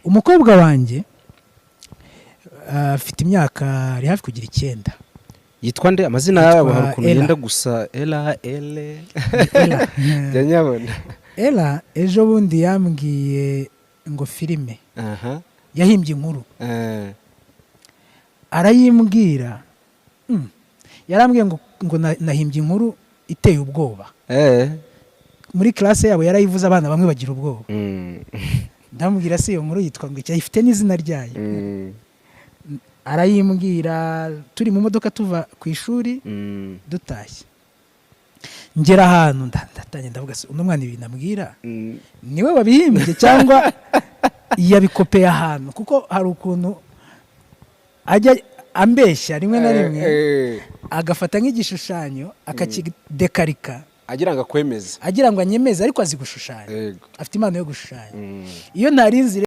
Umukobwa wanjye afite imyaka, ari hafi kugira 9. Yitwa nde? Amazina Yitwa yabo hari ukuntu Ella. yenda gusa. Ella, Ele. Ella. Njya nyabona. Ella ejo bundi yambwiye ngo filime yahimbye inkuru, arayimbwira. Yarambwiye ngo nahimbye inkuru iteye ubwoba. Muri classe yabo yarayivuze, abana bamwe bagira ubwoba. Ndamubwira: "Se iyo nkuru yitwa ngo iki?" Ifite n'izina ryayo. Arayimbwira turi mu modoka tuva ku ishuri, dutashye. Ngera ahantu ndatangiye ndavuga: "Se uno mwana ibintu ambwira niwe wabihimbye cyangwa yabikopeye ahantu?" Kuko hari ukuntu ajya ambeshya rimwe na rimwe, agafata nk'igishushanyo akakidekarika agira ngo akwemeze. Agira ngo anyemeze, ariko azi gushushanya. Afite impano yo gushushanya. Iyo ntarinzi.